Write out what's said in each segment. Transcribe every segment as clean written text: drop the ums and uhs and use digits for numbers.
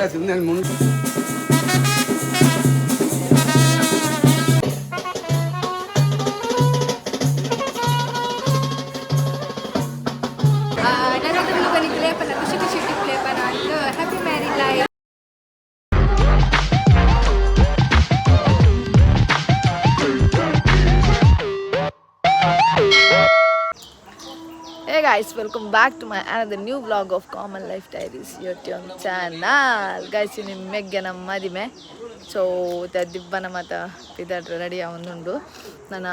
ಮುಂದೆ. ನನಗೆ ಖುಷಿ ಖುಷಿ ಟಿಪ್ಲೇಪನ ಅಂತ. Happy married life. Hey guys, welcome back to my another new vlog of Common Life Diaries YouTube channel. Guys, ಇನಿ ಮೆಗ್ಗೆನ ಮದಿಮೆ. ಸೊ ದಿಬ್ಬನ ಮಾತ ಪಿದಾಡ್ರೆ ರೆಡಿ ಒಂದುಂಡು. ನನ್ನ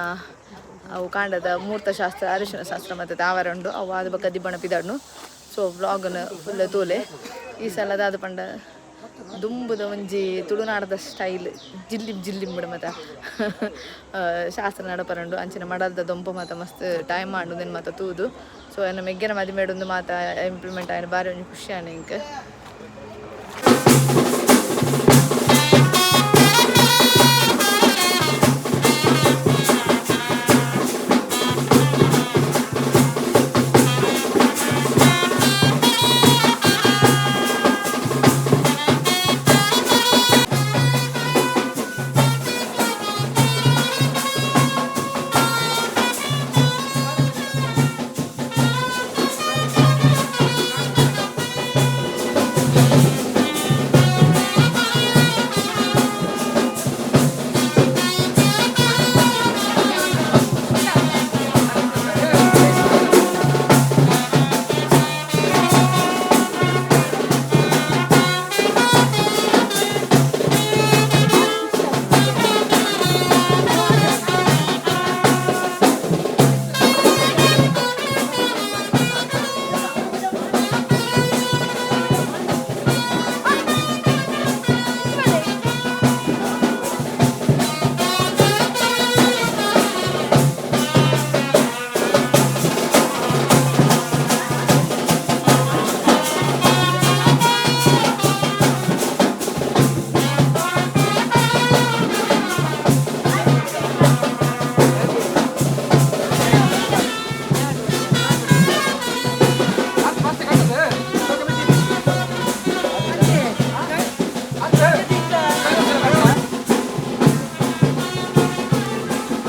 ಅವು ಕಾಂಡದ ಮೂರ್ತ ಶಾಸ್ತ್ರ, ಅರಿಶಿನ ಶಾಸ್ತ್ರ ಮತ್ತು ತಾವರೆ ಉಂಡು. ಅವು ಆದ ಬೊಕ್ಕ ದಿಬ್ಬಣ ಪಿದಾಡ್ನು. ಸೊ ವ್ಲಾಗ್ನ ಫುಲ್ ತೂಲೆ. ಈ ಸಲದ ಪಂಡ ದುಂಬುದ ಒಂಜಿ ತುಳುನಾಡದ ಸ್ಟೈಲ್ ಜಿಲ್ಲಿ ಜಿಲ್ಲಿಂಬುಡು ಮತ ಶಾಸ್ತ್ರ ನಡಪರಂಡು. ಅಂಚಿನ ಮಡಲ್ದ ದೊಂಪ ಮಾತ ಮಸ್ತ್ ಟೈಮ್ ಮಾಡುದು ಮಾತ ತೂದು. ಸೊ ಎನ್ನ ಮೆಗ್ಗೆನ ಮದಿಮೆಡೊಂದು ಮಾತ ಇಂಪ್ಲಿಮೆಂಟ್ ಆಯ್ನ ಬಾರಿ ಒಂಜಿ ಖುಷಿ ಆಂಡ್ ಎಂಕ್.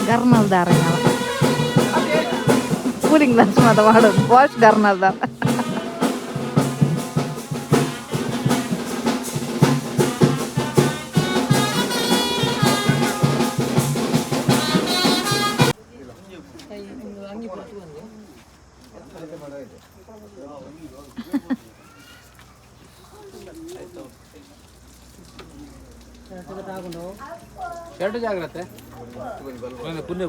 ಗರ್ನಲ್ದಾರ, ಕೂಲಿಂಗ್ ಗ್ಲಾಸ್ ಮಾತ ಮಾಡೋದು ವಾಶ್ ಗರ್ನಲ್ದಾರ. ಎರಡು ಜಾಗ್ರತೆ ಪುಣ್ಯ.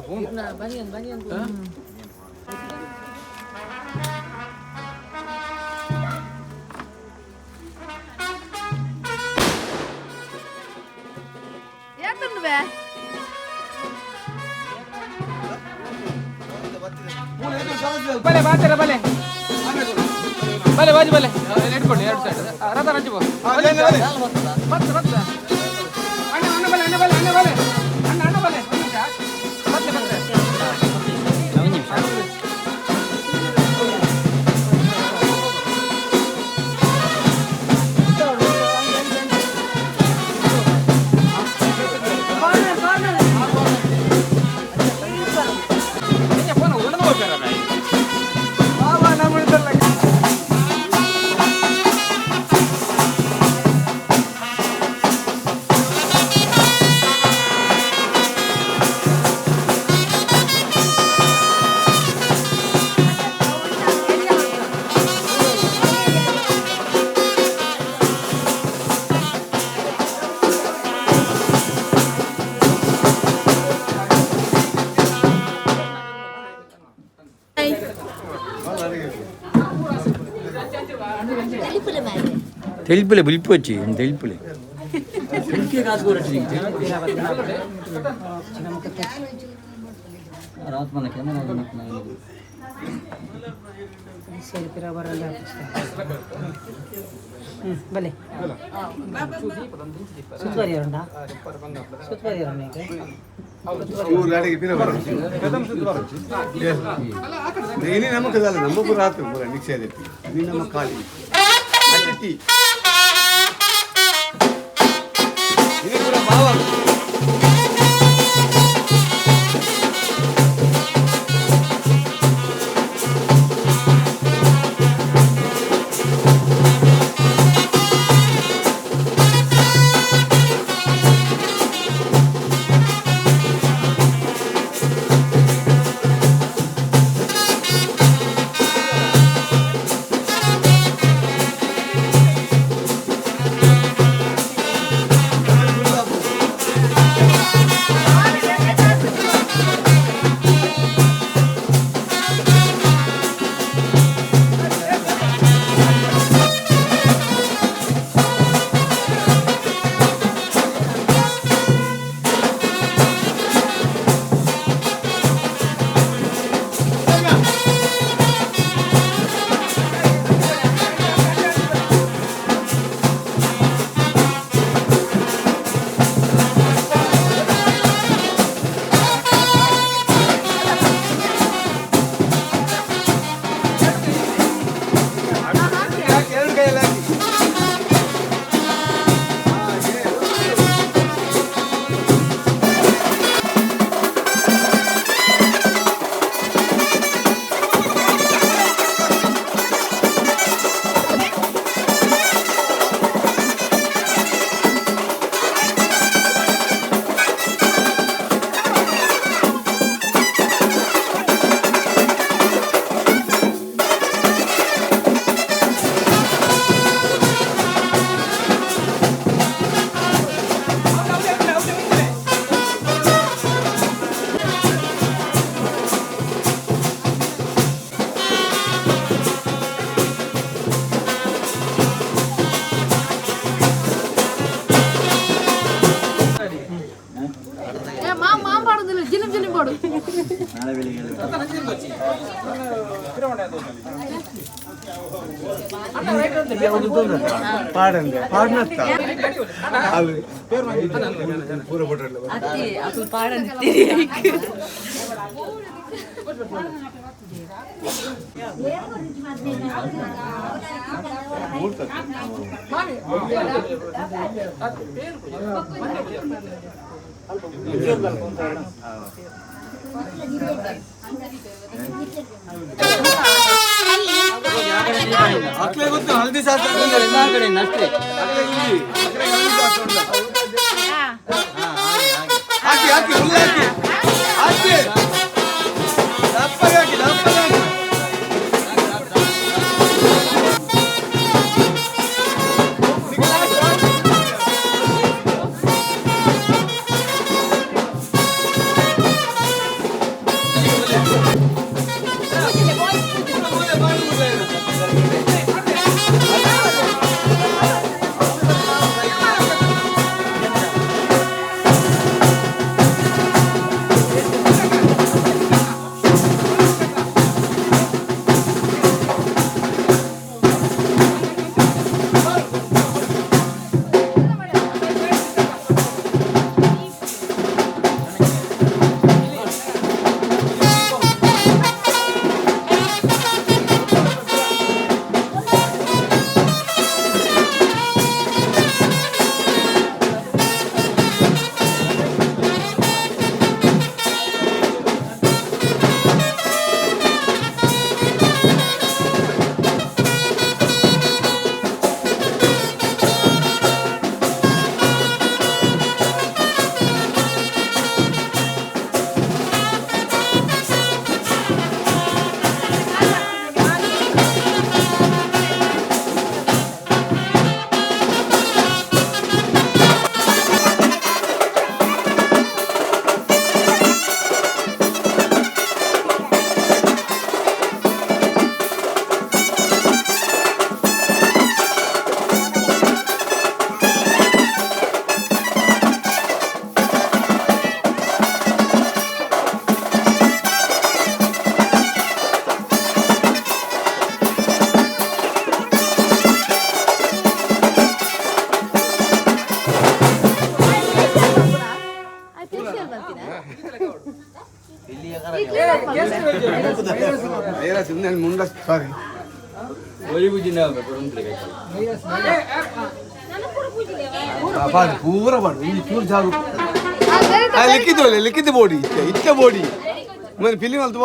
ಯಾಕನ್ನುವೆ? ಬಲೆ ಬಾತರ ಬಲೆ ಬಲೆ ಬಾಜು ಬಲೆ ಇಟ್ಕೊಳ್ಳಿ. ಎರಡು ಸೈಡ್ ರಥ ರಂಜು ಬತ್ತು ಬತ್ತ. ಅಣ್ಣ ಅಣ್ಣ ಬಲೆ, ಅಣ್ಣ ಬಲೆ, ಅಣ್ಣ ಬಲೆ, ಅಣ್ಣ ಅಣ್ಣ ಬಲೆ. ಒಂದು ನಿಮಿಷ, ಮತ್ತೆ ಮತ್ತೆ ಒಂದು ನಿಮಿಷ. ಫೋನ್ ಉಂಡು ಹೋಗ್ತಾರ. ತೆಲ್ಪುಲೆ ಬುಲ್ಪು వచ్చి ತೆಲ್ಪುಲೆ ತೆಲ್ಪಿಗೆ ಕಾಸು ಕೊರಚಿ. ರಾತ್ ಮನ ಕ್ಯಾಮರಾ. ಸರಿ, ಪಿರ ಬರಲ್ಲ. ಹ್ಞೂ, ಬಲೆ ಸುತ್ತುವರಿಯರುಂಡಾ? ಸುತ್ತುವರಿಯರುಂಡ ಈಗ. ಇನಿ ನಮಕ್ ನಮ್ಮ ಪೂರ ಆತು ಪೂರ ನಿಕ್ಷೇಪ. ಇನಿ ನಮ್ಮ ಖಾಲಿ ಅತಿಥಿ. ಪಾಡಂದೆ ಪಾಡನತ್ತ ಪೂರ ಅಕ್ಲೆ ಗೊತ್ತು ಹಲ್ದಿ ಶಾಸ್ತ್ರ ಅಷ್ಟೇ. ಹಾಕಿ ಹಾಕಿ ಹುಲ್ಲು ಹಾಕಿ ಹಾಕಿ ದಪ್ಪಗೆ ಹಾಕಿ ದಪ್ಪಗೆ ಹಾಕಿ. ಮುಂಡ ಸಾರಿ. ಒಲಿ ಬುಜ್ಜಿನ ಪಾಡು ಪೂರ ಪಾಡು ಇಲ್ಲಿ ಚೂರು ಜಾಗ. ಲಿಕ್ಕಿದ್ದು ಲಿಕ್ಕಿದ್ದು ಬೋಡಿ ಇತ್ತೆ ಇತ್ತೆ ಬೋಡಿ ಮತ್ತೆ ಫಿಲಿಮ್ ಅಲ್ತು.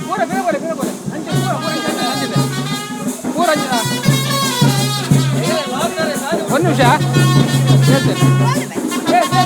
ಪೂರ ಬೇರೆ ಬೋಲೆ ಬೇರೆ ಬೋಲೆ ಅಂಚೆ ಪೂರ ಪೂರ ಅಂಚೆ ಅಂಚೆ ಅಂಚೆ ಪೂರ ಅಂಚೆ. ಒಂದು ನಿಮಿಷ ಹೇಳ್ತೇನೆ. ಏ, ಏ,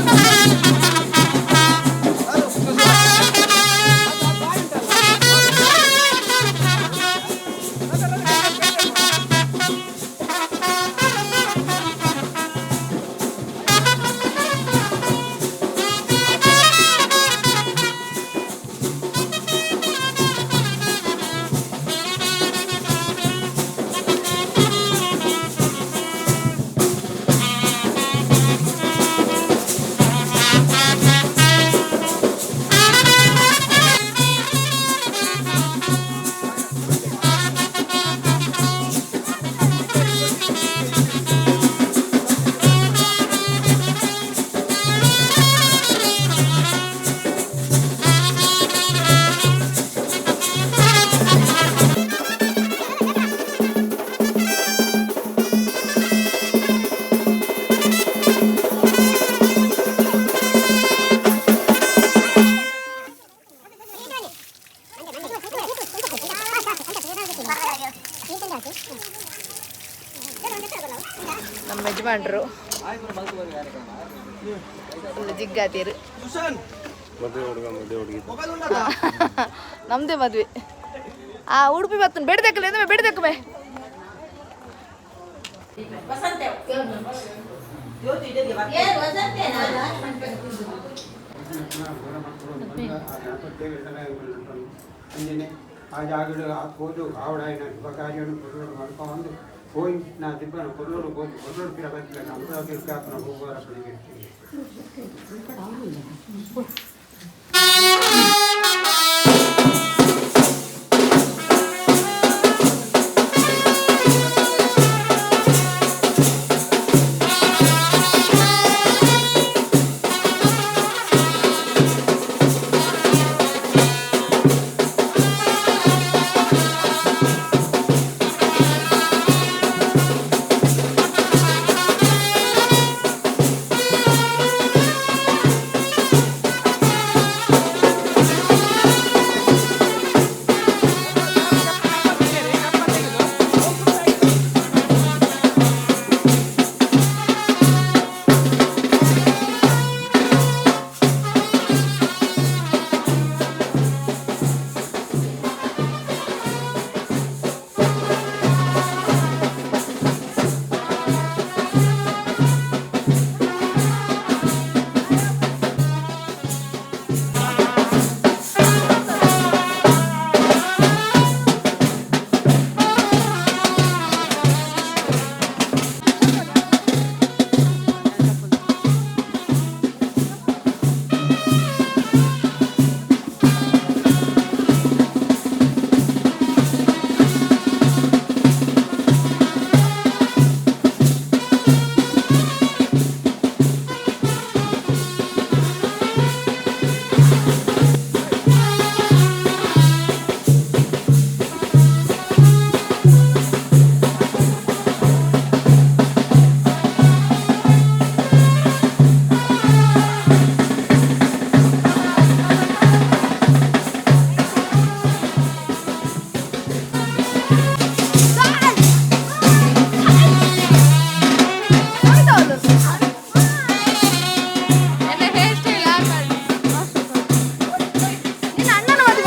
ನಮ್ಮ ಯಜಮಾನ್ರು ಫುಲ್ ಜಿಗ್ಗಾತೀರು. ನಮ್ದೇ ಮದ್ವೆ. ಆ ಉಡುಪಿ ಬರ್ತನ ಬೇಡದಕ್ಕಲ್ಲ ಎಂದ ಬೇಡದಕ್ಕಮೆ. ಅಂಜನೆ ಆ ಜಾಗಡು ಆ ಕೋದು ಆವಡಾಯಿನ ಶುಭ ಕಾರ್ಯವನ್ನು ಕೊಲ್ಲೋಡು ಮಲ್ಕೊಂಡು ಹೋಯ್ ನಾ ದಿಬ್ಬನ ಕೊಲ್ಲೋಡು ಹೋಗಿ ಕೊಲ್ಲೋಡು ಪಿರ ಬತ್ತಿಲ್ಲ ಅಮರಾವತಿ ಕಾಪನ ಹೋಗುವಾರ ಪಡಿಗೆ.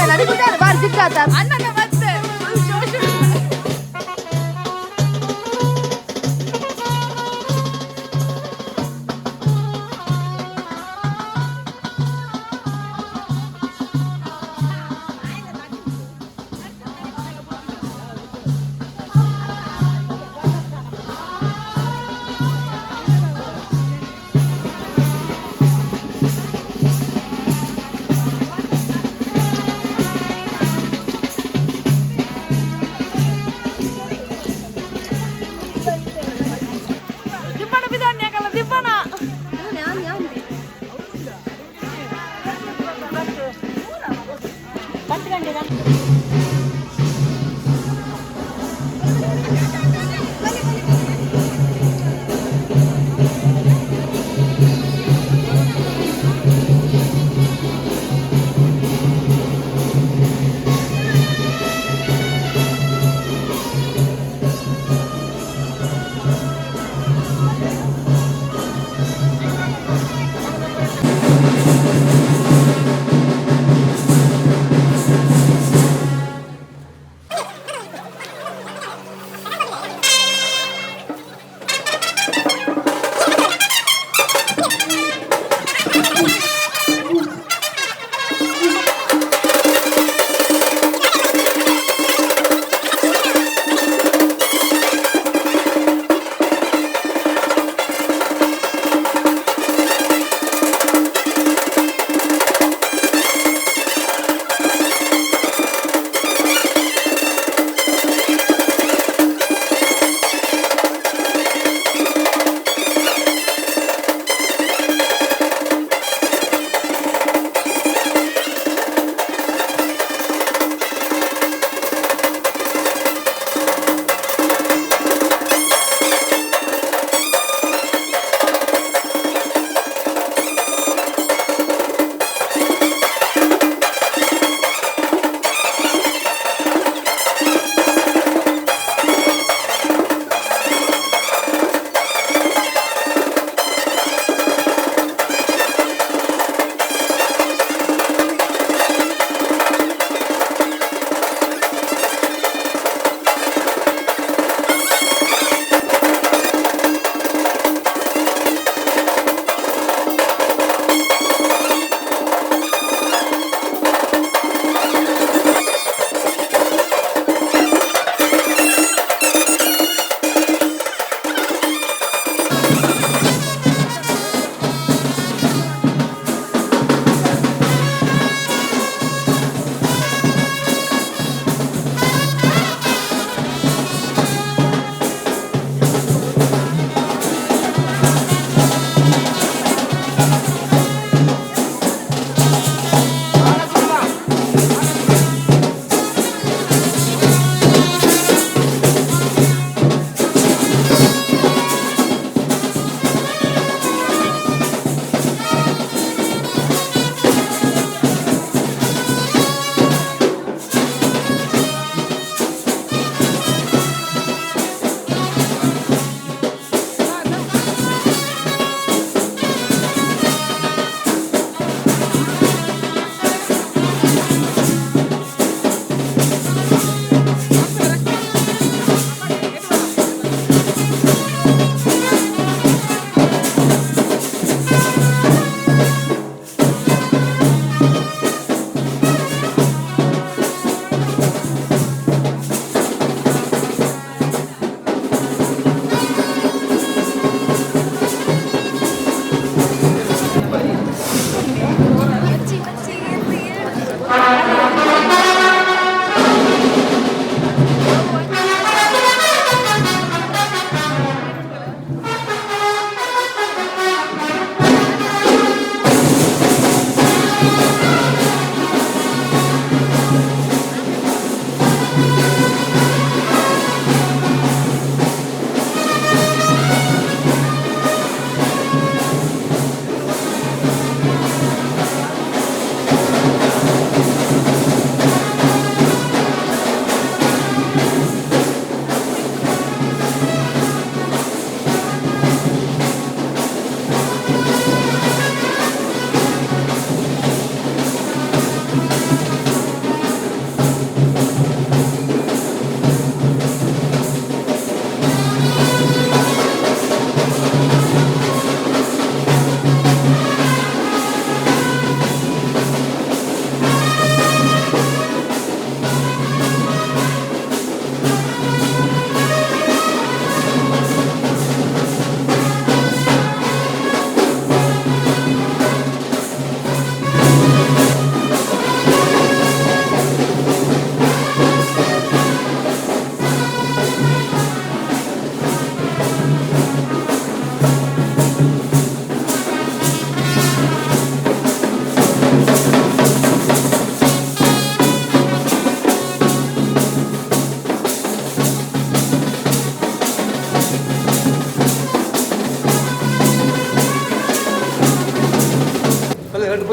ನಡಿಗುದಾನೆ ಬಾರಿ ಸಿಕ್ಕಾತ ಅಣ್ಣನ ಮತ್ತೆ ಫುಲ್ ಜೋಶ್. ದಿಬ್ಬಣ ಬಿದ್ದಾನೆ ಯಾಕಲ್ಲ ದಿಬ್ಬಣ.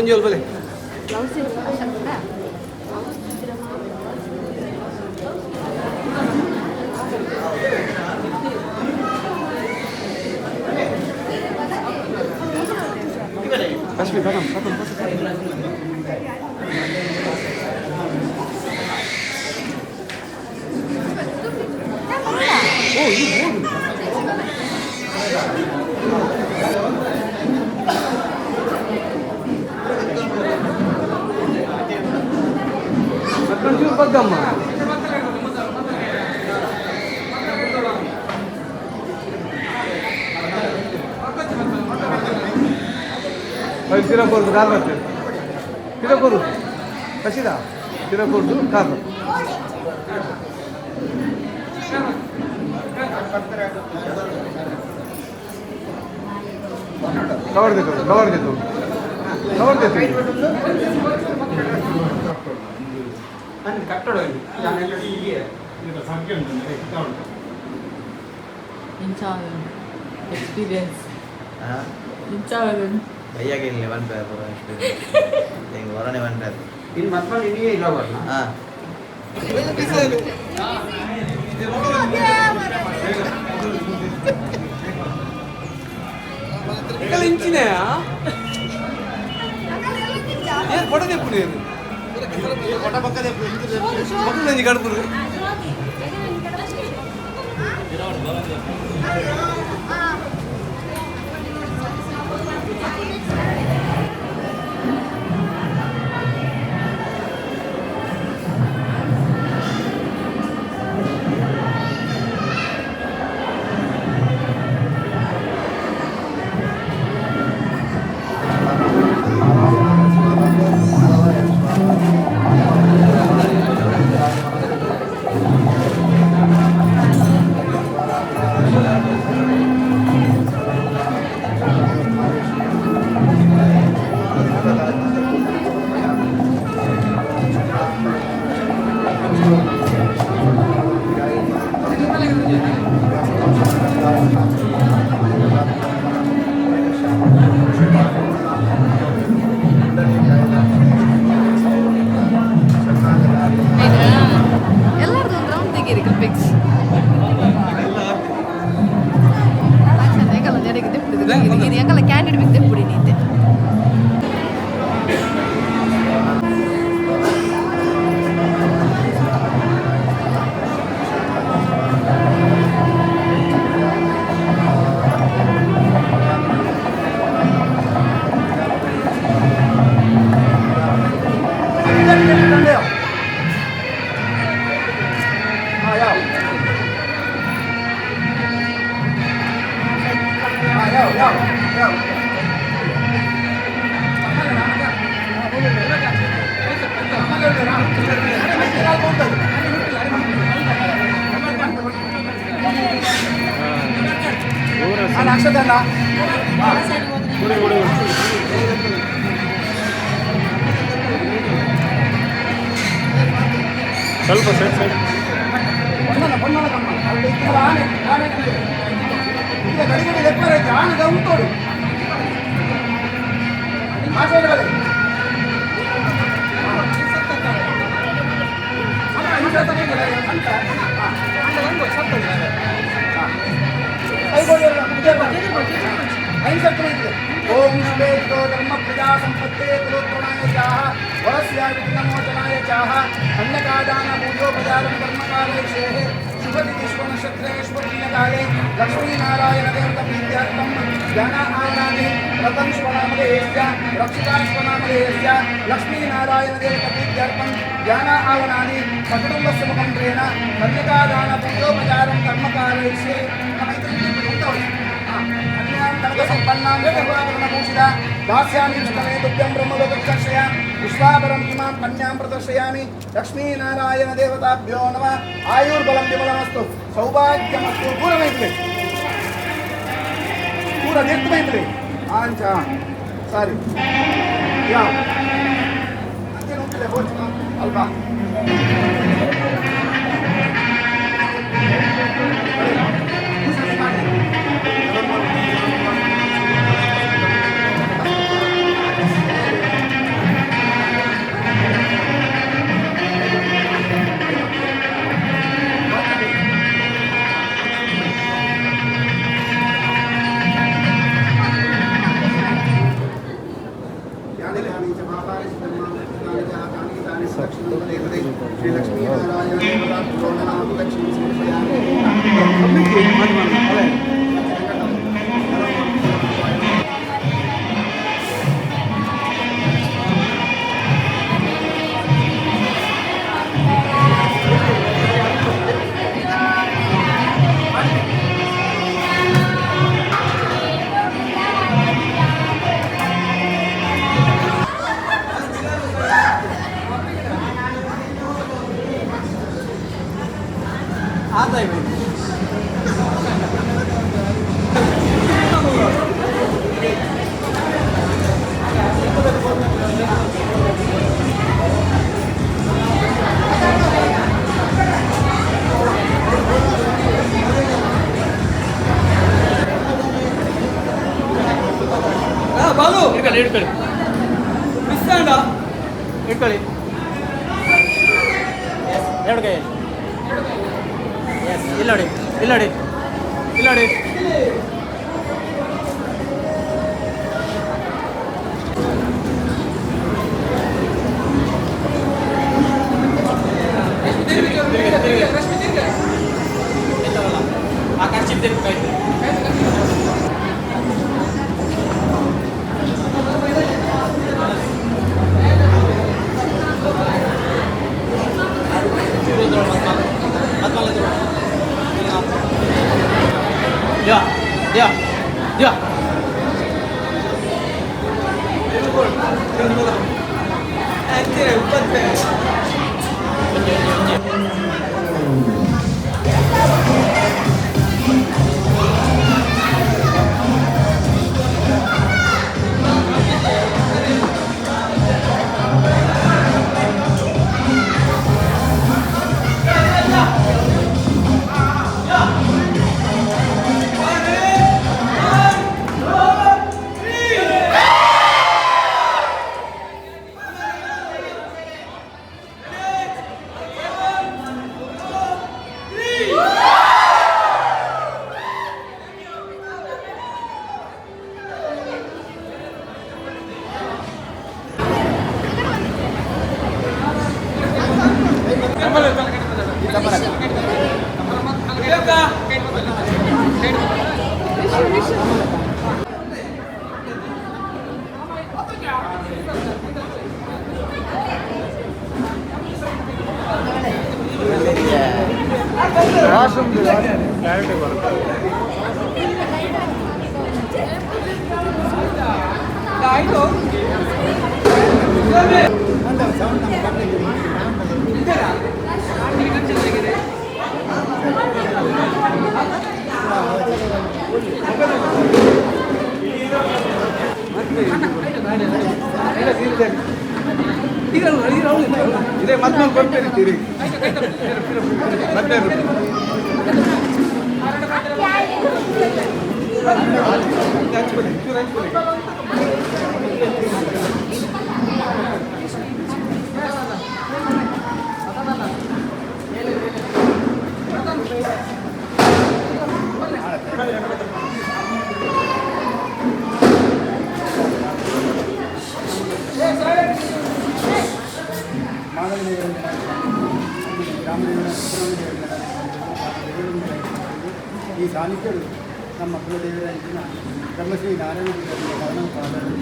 ಒಂಜಿ ಬಲೆ ಕಶ್ಮೀರ್ ಬದಮ್ ಬದಮ್. ಓ ಇದು ಬೋರ್ಡ್. ಮತ್ತೊಂಚೂರು ಬಗ್ಗಮ್ಮ. ತಿರಕೋರ್ದು ಕಾರ್ ಬರ್ತದೆ. ತಿರಕೋರು ಕಶಿದ ತಿರಕೋರ್ದು ಕಾರ್. ಕವರ್ ದೇತು, ಕವರ್ ದೇತು, ಕವರ್ ದೇತು. ಕಟ್ಟಡ. ಎಕ್ಸ್ಪೀರಿಯನ್ಸ್ ಇಂಚಾವದು. ಬೈಯಾಗಿಲ್ಲ ಒನ್ ಪೇಪರ್ ಅಷ್ಟು ಹೆಂಗೆ ಹೊರನೆ ಒನ್ ಪೇಪರ್. ಇನ್ನು ಮತ್ತೆ ಇನ್ನೇ ಇಲ್ಲ ಬರಲ್ಲ. ಹಾಂ. ಇಂಚಿನ ಏನು ಕೊಡದೆ ನೀನು ಮಕ್ಕಳು ಕಡ್ಪುರು. ಎಲ್ಲರದ್ದು ಒಂದು ರೌಂಡ್ ತೆಗೀರಿ ಕ್ಲಿಪಿಕ್ಸ್. ಎಂಕಲ್ಲ ಜಡೆಗೆ ದೆಪ್ಪುಡು ಇದು ಎಂಕಲ್ಲ ಕ್ಯಾಂಡಿಡ್ ಬಿಗ್ ದೆಪ್ಪುಡಿ ನೀತೆ. ಸ್ವಲ್ಪ ಸೈಡ್ ಸೈಡ್. ಓಂ ಶ್ವೇತೋ ಧರ್ಮ ಪ್ರಜಾ ಸಂಪತ್ತೇ ಕುಲೋತ್ತರಣಾಯ ಚಾಹ ವರಸ್ಯ ವಿಘ್ನಮೋಚನಾಯ ಚಾಹ ಕನ್ಯಕಾದಾನ ಪೂಜೋಪಚಾರಂ ಕರ್ಮಕಾಲೇ ಶೇಹೆ ಶುಭತಿಥಿ ಶುಭನಕ್ಷತ್ರೇ ಶುಭಪುಣ್ಯಕಾಲೇ ಲಕ್ಷ್ಮೀನಾರಾಯಣ ದೇವತ ಪ್ರೀತ್ಯರ್ಥಂ ಜ್ಞಾನ ಆವನಾದಿ ರತಂ ಶಿವನಾಮಧೇಯಸ್ಯ ರಕ್ಷಿತಾ ಶಿವನಾಮಧೇಯಸ್ಯ ಲಕ್ಷ್ಮೀನಾರಾಯಣ ದೇವತ ಪ್ರೀತ್ಯರ್ಥಂ ಜ್ಞಾನ ಆವನಾದಿ ಸಕುಟುಂಬಸ್ಯ ಮುಖಂತ್ರೇಣ ಕನ್ಯಕಾದಾನ ಪೂಜೋಪಚಾರಂ ಕರ್ಮಕಾಲೇ ಕನಕಸಂಪನ್ನಾಂ ಸರ್ವಾಭರಣಭೂಷಿತ ದಾಸ್ಯಾಮಿ ವಿಷ್ಣವೇ ತುಭ್ಯಂ ಬ್ರಹ್ಮಲೋಕಕ್ಷಯ ವಿಶ್ವಾಭರಂ ಇಮಾಂ ಕನ್ಯಾಂ ಪ್ರದರ್ಶಯಾಮಿ. ಲಕ್ಷ್ಮೀನಾರಾಯಣ ದೇವತಾಭ್ಯೋ ನಮಃ. ಆಯುರ್ಬಲಂ ವಿಮಲಮಸ್ತು, ಸೌಭಾಗ್ಯಮಸ್ತು. ಪೂರ ಮೈತ್ರಿ ಪೂರ ನೆಟ್ ಮೈತ್ರಿ ಆಂಚ ಸಾರಿ ಯಾವ ಅಂಚೆ ಉಂಟಲೆ ಹೋಚನ ಅಲ್ವಾ. ಶ್ರೀ ಲಕ್ಷ್ಮೀನಾರಾಯಣ ಬಾಲು ಇಟ್ಕೊಳ್ಳಿ ಇಟ್ಕೊಳ್ಳಿ ಮಿಸ್ ಆಂಡ ಇಟ್ಕೊಳ್ಳಿ. ಎರಡು ಕೈ. ಎಸ್, ಇಲ್ಲ ನೋಡಿ, ಇಲ್ಲ ನೋಡಿ, ಇಲ್ಲ ನೋಡಿ. ಆ ಖರ್ಚಿಗೆ ತಿರ್ಗಿ. Ya, ya, ya. ಇದೇ ಮತ್ತೆ ಕೊಡ್ತೇನೆ ತಿರುಗಿ ಮತ್ತೆ. ಈ ಸಾನ್ನಿಧ್ಯರು ನಮ್ಮ ಕುಲದೇವರ ಬ್ರಹ್ಮಶ್ರೀ ನಾರಾಯಣ ಕರಣಪಾದರು.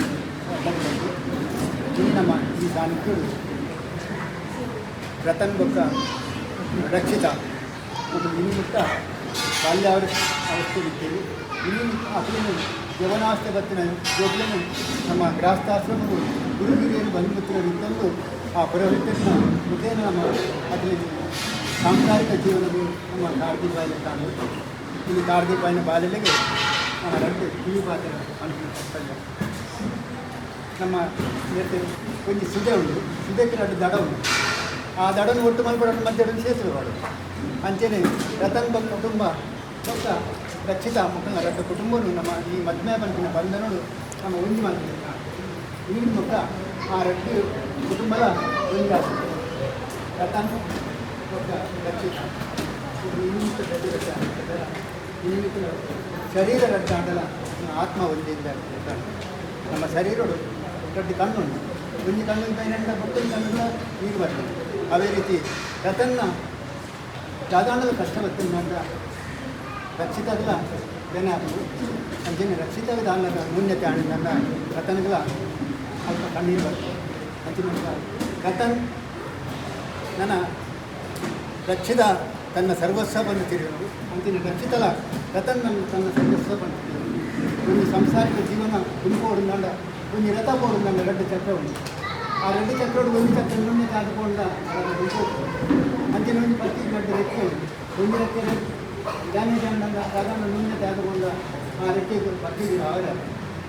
ಈ ನಮ್ಮ ಈ ಸಾನ್ನಿಧ್ಯರು ರತನ್ ಬೊಕ್ಕ ರಕ್ಷಿತ ಮತ್ತು ಇನ್ನುತ್ತ ಬಾಲ್ಯ ಅವಸ್ಥೆ ಇದ್ದೇವೆ. ಇನ್ನು ಅಕಲಿನ ಯವನಾಸ್ತೆ ಬತ್ತಿನ ಜೋಗ್ಲನು ನಮ್ಮ ಗೃಹಸ್ಥಾಶ್ರಮವು ಗುರುಗಿರಿಯರು ಬಂಧುಮಿತ್ರರಿದ್ದಂದು ಆ ಪುರೋಹಿತನ ಮುಖೇನ ನಮ್ಮ ಅಲ್ಲಿ ಸಾಂಸಾರಿಕ ಜೀವನವು ನಮ್ಮ ಕಾರ್ತಿ ಬಾಯಿಲೆ ಕಾಣುವುದು. ಇಲ್ಲಿ ಕಾರ್ತಿ ಬಾಯಿನ ಬಾಲ್ಯಗೆ ನಮ್ಮ ರಡ್ಡು ಕಿವಿ ಪಾತ್ರ ಅನುಕೂಲ. ನಮ್ಮ ಒಂಜಿ ಸುದೆ ಉಂಟು, ಸುದೆಕ್ಕೆ ರಡ್ಡು ದಡ ಉಂಟು. ಆ ದಡನು ಒಟ್ಟು ಮಲ್ಪಡ ಮಧ್ಯೆ ಸೇತುವೆ ಮಾಡೋದು. ಅಂಚೆನೆ ರತನ್ ಬೊಕ್ಕ ಕುಟುಂಬ ಬೊಕ್ಕ ರಕ್ಷಿತ ಮುಖಂಡ ರಡ್ಡು ಕುಟುಂಬನು ನಮ್ಮ ಈ ಮದ್ಮೆ ಬಂದಿನ ಬಂಧನಡು ನಮ್ಮ ಒಂಜಿ ಮಲ್ಪುನ ಈ ಮುಖ ಆ ರಡ್ಡು ಕುಟುಂಬದ ಒಂಜಾಗ್ತದೆ. ರತನ್ ಬೊಕ್ಕ ರಕ್ಷಿತ ನಿಮಿತ್ತ ಶರೀರ ರಡ್ಡಾಂಡಲ ಆತ್ಮ ಒಂಜಿಂದ. ನಮ್ಮ ಶರೀರಡು ರಡ್ಡು ಕಣ್ಣುಂಟು, ಒಂಜಿ ಕಣ್ಣಿನ ಪೈನಂಡ ಬೊಕ್ಕೊಂಜಿ ಕಣ್ಣಿನ ನೀರು ಬರ್ತದೆ. ಅದೇ ರೀತಿ ರತನ್ನ ದಾದಾಂಡದ ಕಷ್ಟ ಬತ್ತಿನ ರಕ್ಷಿತಗಲ ಬೇನೆ ಆಪುಂಡು. ಅಂಚನೆ ರಕ್ಷಿತಗ ದಾನದ ಮುನ್ನೆತೆ ಆಣಿಂದ ರತನ್ಗಳ ಅಲ್ಪ ಕಣ್ಣೀರು ಬರ್ತದೆ. ಅಂಚಿನ ರತನ್ ನನ್ನ ರಕ್ಷಿತ ತನ್ನ ಸರ್ವಸ್ವ ಬಂದು ತಿರುಗು ಅಂಚಿನ ರಕ್ಷಿತಲ ರತನ್ ನನ್ನ ತನ್ನ ಸರ್ವಸ್ವ ಬಂದು ತಿರುಗು. ಒಂದು ಸಂಸಾರಿಕ ಜೀವನ ದುಂಪೋಡುಂದಾಂಡ ಒಂದು ರಥ ಪೋಡುಂದಾಂಡ ಎರಡು ಚಕ್ರ ಉಂಟು. ಆ ಎರಡು ಚಕ್ರೋಡು ಒಂದು ಚಕ್ರ ಇನ್ನೊಂದು ಕಾದುಕೊಂಡ ದುಂಪೋಡು. ಅಂಚಿನ ಒಂದು ಪತ್ತಿ ಎರಡು ರೆಕ್ಕೆ ಉಂಟು. ಒಂದು ರೆಕ್ಕೆ ಡ್ಯಾಮೇಜ್ ಆಂಡ ಸಾಧಾರಣ ನುಣ್ಣೆ ತೆಗೆದುಕೊಂಡ ಆ ರೆಕ್ಕೆಗೆ ಪತ್ತಿಗೆ ಅವರ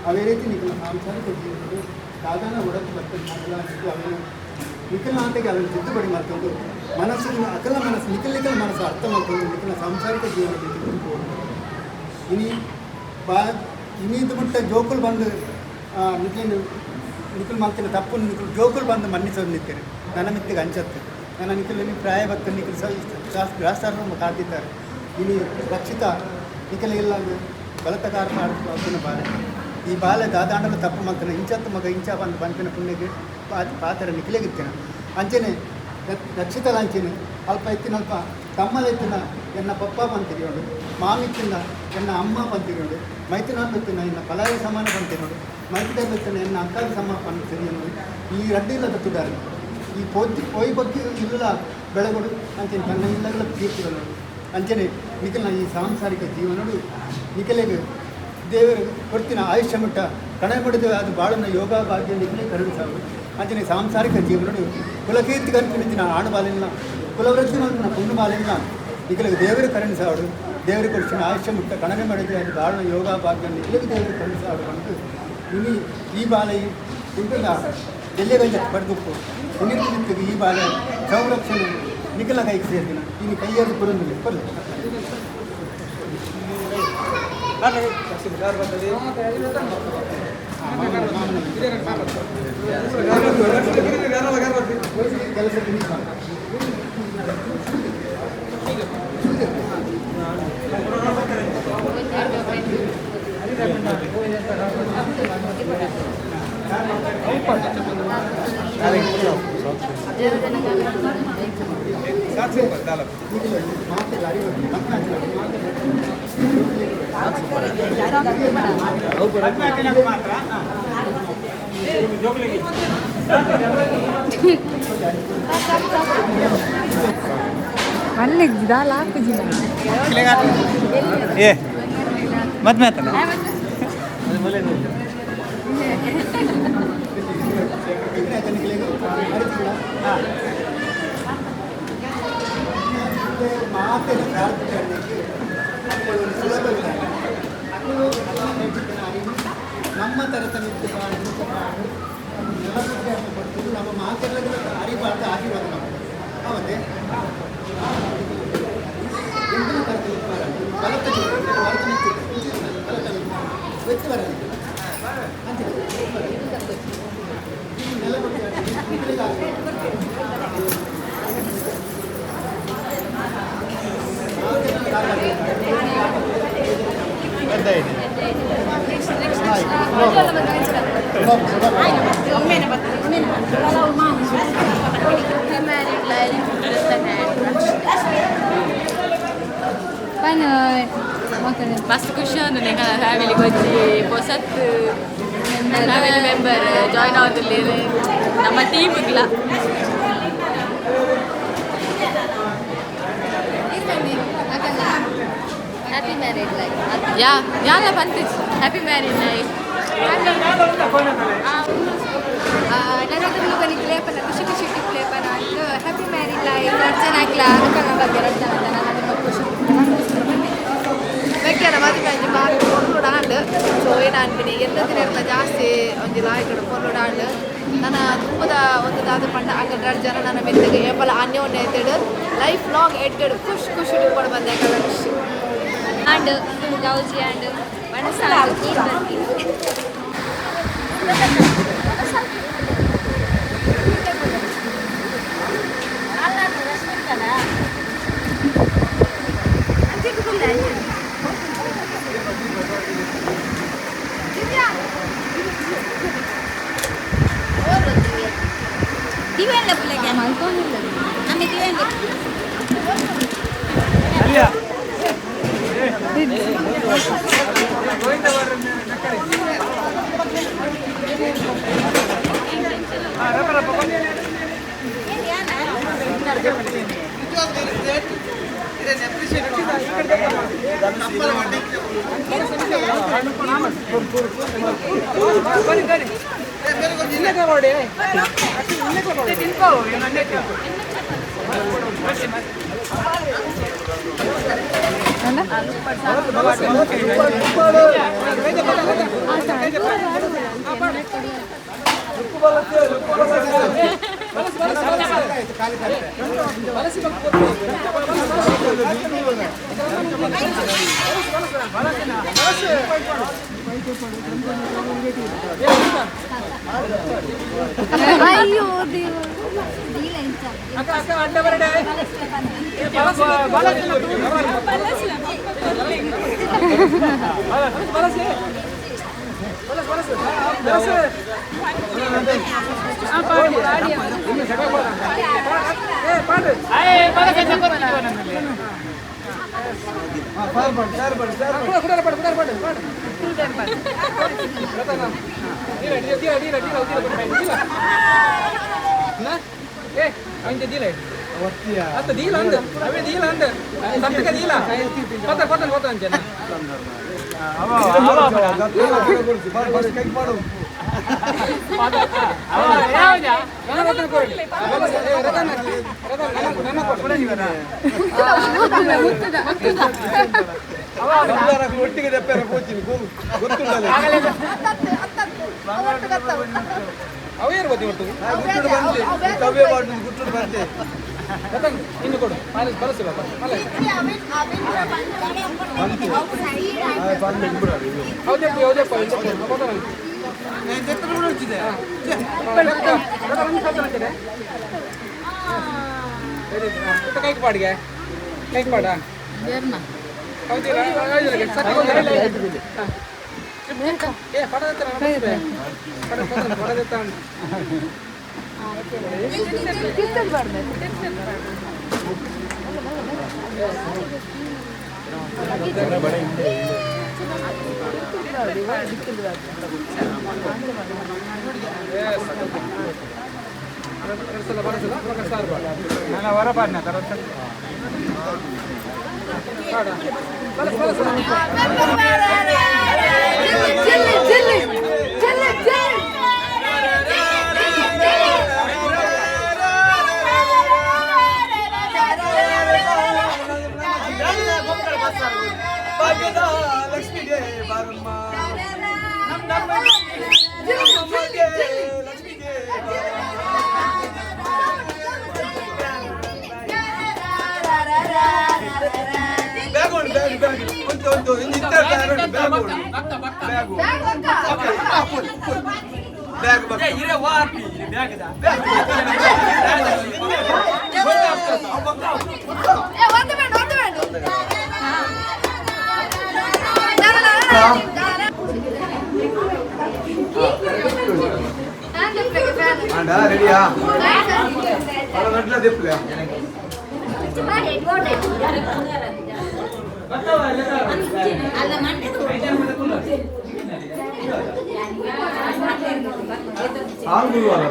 ಅವೇ ರೀತಿ ನಿಖಿಲ ಸಾಂಸಾರಿಕ ಜೀವನಗಳು ಸಾಧಾರಣ ಒಡಕು ಬರ್ತದೆ. ಅವನು ನಿಖಿಲಾಂತೆಗೆ ಅವನು ತಿದ್ದುಪಡಿ ಮಾಡ್ಕೊಂಡು ಮನಸ್ಸು ಅಕಲ ಮನಸ್ಸು ನಿಖಿಲ್ ನಿಖಿಲ ಮನಸ್ಸು ಅರ್ಥ ಮಾಡ್ಕೊಂಡು ನಿಖಿಲ ಸಾಂಸಾರಿಕ ಜೀವನಕ್ಕೆ ತಿದ್ದುಕೊಂಡು ಇನಿ ಬಾ ಇನಿದು ಮುಟ್ಟ ಜೋಕುಲು ಬಂದು ನಿಖಿಲ್ ನಿಖಿಲ್ ಮಾಡ್ತಿನ ತಪ್ಪು ನಿಖಿಲ್ ಜೋಕುಲು ಬಂದು ಮನ್ನಿಸೋದು ನಿಂತೇನೆ ನನ್ನ ಮಿತ್ತಿಗೆ ಅಂಚತ್ತೆ ನನ್ನ ನಿಖಿಲ್ ಪ್ರಾಯ ಭಕ್ತ ನಿಖಿಲ್ ಶಾಸ್ತ್ರ ಕಾದಿದ್ದಾರೆ. ಇನಿ ರಕ್ಷಿತ ನಿಖಿಲ ಇಲ್ಲ ಬಲತಕಾರ ಮಾಡ್ತಿನ ಬಾಲೆ ಈ ಬಾಲೆ ದಾದಾಂಡಲ ತಪ್ಪು ಮಾಡ್ತಾನೆ ಇಂಚತ್ತು ಮಗ ಇಂಚ ಬಂದು ಬಂಪಿನ ಪುಣ್ಯಕ್ಕೆ ಪಾತ್ರ ನಿಖಿಲೆಗಿತ್ತೇನೆ. ಅಂಚನೆ ರಕ್ಷಿತಲ ಅಂಚನೆ ಅಲ್ಪ ಎತ್ತಿನ ಅಲ್ಪ ತಮ್ಮಲೆತ್ತಿನ ಎನ್ನ ಪಪ್ಪ ಬಂತಿರಿಯೋಡು, ಮಾಮಿತ್ತಿನ ಎನ್ನ ಅಮ್ಮ ಬಂತಿರಿಯೋಡು, ಮೈತಿನ ಎನ್ನ ಫಲಾಯ ಸಮಾನ ಬಂತಿರೋಡು, ಮೈತಿದ ಎನ್ನ ಅಕ್ಕದ ಸಮ ಬಂತಿರಿಯೋಡು. ಈ ರಡ್ಡಿಲ್ಲದ ತುಡಾರಿ ಈ ಪೋತಿ ಪೋಯಿ ಬಗ್ಗೆ ಇಲ್ಲ ಬೆಳಗೊಡು ಅಂಚನೆ ತನ್ನ ಇಲ್ಲಗಳ ಕೀರ್ತಿಗಳು. ಅಂಚನೆ ನಿಖಿಲ್ನ ಈ ಸಾಂಸಾರಿಕ ಜೀವನಡು ನಿಖಿಲೆಗೆ ದೇವರು ಕೊಡ್ತಿನ ಆಯುಷ್ಯ ಮುಟ್ಟ ಕಣೆ ಪಡೆದು ಅದು ಬಾಳನ ಯೋಗ ಭಾಗ್ಯ ನಿಖಿಲೆ ಕರುಣಿಸಾವು. ಅಂಚನೆ ಸಾಂಸಾರಿಕ ಜೀವನಡು ಕುಲಕೀರ್ತಿ ಕಲ್ಪಿನ ಆಣು ಬಾಲಿನ ಕುಲವೃದ್ಧಿ ಮಲ್ಪಿನ ಪುಣ್ಣು ಬಾಲಿನ ನಿಖಿಲೆಗೆ ದೇವರು ಕರುಣಿಸಾವಡು. ದೇವರು ಕೊಡ್ತಿನ ಆಯುಷ್ಯ ಮುಟ್ಟ ಕಣನೆ ಮಾಡಿದ್ರೆ ಅದು ಬಾಳನ ಯೋಗ ಭಾಗ್ಯ ನಿಖಿಲೆಗೆ ದೇವರು ಕರುಣಿಸಾವಡು ಅಂತು ಇನಿ ಈ ಬಾಲೆ ಇಂಪಿನ ಎಲ್ಲಿಗಂಜ ಪಡೆದುಪ್ಪು ಇನ್ನಿಂದ ಈ ಬಾಲೆ ಸಂರಕ್ಷಣೆ ನಿಖಿಲ ಕೈಗೆ ಸೇರ್ದಿನ ಇನ್ನು ಕೈಯಲ್ಲಿ ಪುರಂದಿಲ್ಲ ಬರಲಿ. ಕೆಲಸ ಏ ಮದ್ಮೆ ಆತನ ನಮ್ಮ ತರತನಿತ್ತು ಕೊಡ್ತಿದ್ದು ನಮ್ಮ ಮಾತೆಲ್ಲ ಅರಿಬಾರ್ದು ಆಶೀರ್ವಾದ ಮಾಡ್ತಾರೆ. ಅವತ್ತೆ ಎಂಟನೇ ತರಗತಿ ಬಲತ ಬಲತ ವ್ಯಕ್ತಿ ಬರಲಿ ಅಂತ ನೆಲ ಮಸ್ತ್ ಖುಷಿ ಒಂದು ನಿಂಗಳ ಫ್ಯಾಮಿಲಿ ಕೊಚ್ಚಿ ಹೊಸತ್ ಫ್ಯಾಮಿಲಿ ಮೆಂಬರ್ ಜಾಯ್ನ್ ಆಗುದಿಲ್ಲ ನಮ್ಮ ಟೀಮ್ಗ್ಲ. ಹ್ಯಾಪಿ ಮ್ಯಾರೇಡ್ ಲೈಫ್ ಯಾ ಯಾಲ ಬಂತು ಹ್ಯಾಪಿ ಮ್ಯಾರೇಡ್ ಲೈಫ್. ಖುಷಿ ಖುಷಿ ಟಿಪ್ಲೇಪನ ಹ್ಯಾಪಿ ಮ್ಯಾರಿಡ್ ಲೈಫ್ ಅರ್ಚನೆ ಆಗ್ಲ ಅಕ್ಕನ ಬಗ್ಗೆ ಅರ್ಚನೆ ನಾನು ಖುಷಿ ಮೆಗ್ಗೆನ ಮದುವೆ ಅಂಜಿ ಬಾರಿ ಪೊರ್ಲುಡು ಆಂಡ್ ಸೊ ಏನಾನ್ಪಿನಿ ಎಲ್ಲ ದಿನ ಜಾಸ್ತಿ ಒಂಜಿ ಲಾಯ್ಕಡ್ ಪೊರ್ಲುಡು ಆಂಡ್ ನನ್ನ ತುಂಬದ ಒಂದು ದಾದ ಪಂಡ ಅಂಗಡಿ ಎರಡು ಜನ ನನ್ನ ಮೆತ್ತಗೆ ಏಪಲ ಅನ್ಯೋನ್ಯ ಐತೆಡು ಲೈಫ್ ಲಾಂಗ್ ಎಡ್ಡೆಡು ಖುಷಿ ಖುಷಿ ಇಟ್ಕೊಂಡು ಬಂದೆ ಖುಷಿ ಆಂಡ್ ಗೌಜಿ ಆಂಡ್ ಮನಸ್ಸು ಅಯ್ಯೋ ದೇವ ಒಟ್ಟಿಗೆ ದೆಪ್ಪೆರ ಕೋಚಿನಿ ಗೊತ್ತುಂಟಲ್ಲ ಗುಟ್ಟುಡು ಬಂತೆ ಕವ್ಯ ಬಾಟು ಗುಟ್ಟುಡು ಬಂತೆ ಇನ್ನು ಕೊಡು ಬಲಸಿ ಬಾಬಾ ಹೌದಪ್ಪ ಹೌದಪ್ಪ ಕೈಗೆ ಪಾಡಿಗೆ ಕೈಗೆ ಪಾಡ ಚಿಲ್ಲಿ ಚಿಲ್ಲಿ ಚಿಲ್ಲಿ ಚಿಲ್ಲಿ ಭಾಗ್ಯದ ಲಕ್ಷ್ಮಿಗೆ ಬಾರಮ್ಮ ಲಕ್ಷ್ಮಿಗೆ ಬ್ಯಾಗ್ ಉಂಟು ಬ್ಯಾಗ್ ಬ್ಯಾಗ್ ಉಂಟು ಉಂಟು ಇನ್ನು ಇತ್ತ ಬ್ಯಾಗ್ ಉಂಟು ಬ್ಯಾಗ್ ಉಂಟು ಬ್ಯಾಗ್ ಬ್ಯಾಗ್ ಒಂದು ಬೇಡ ಒಂದು ಬೇಡ. ರೆಡಿಯಾ ನಡ್ಲ ದೆಪ್ಪಲೆ ಆರು ಗುರುವಾರ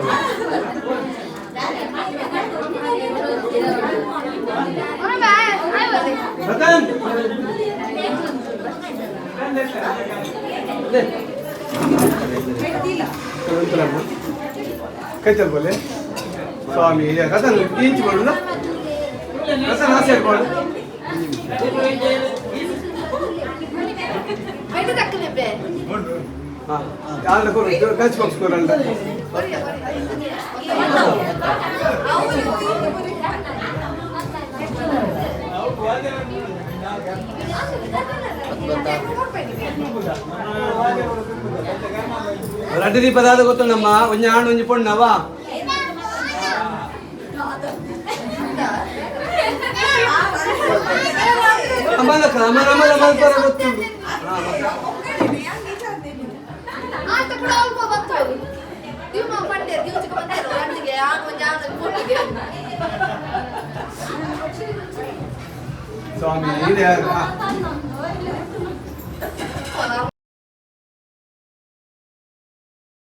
ರತನ್ ಕೈಚಲ್ ಬೋಲೆ ಸ್ವಾಮಿ ರತನ್ ಇಂಚ್ ಬೋಡು ರತನ್ ಆಸೆ ಬೋಡು ಯಾರು ಕೊರು ಲಂಚ್ ಬಾಕ್ಸ್ ಕೊರಲ್ಲ. ರಡ್ಡು ದೀಪದಾದ ಗೊತ್ತುಂಡಮ್ಮ ಒಂಜಿ ಆಣ್ ಒಂಜಿ ಪೊಣ್ಣವಾ ಅಮಲಕ ಅಮಲ ಅಮಲ ಮಲ್ಪರ ಗೊತ್ತುಂಡು. ಸ್ವಾಮಿ ಇದೆ.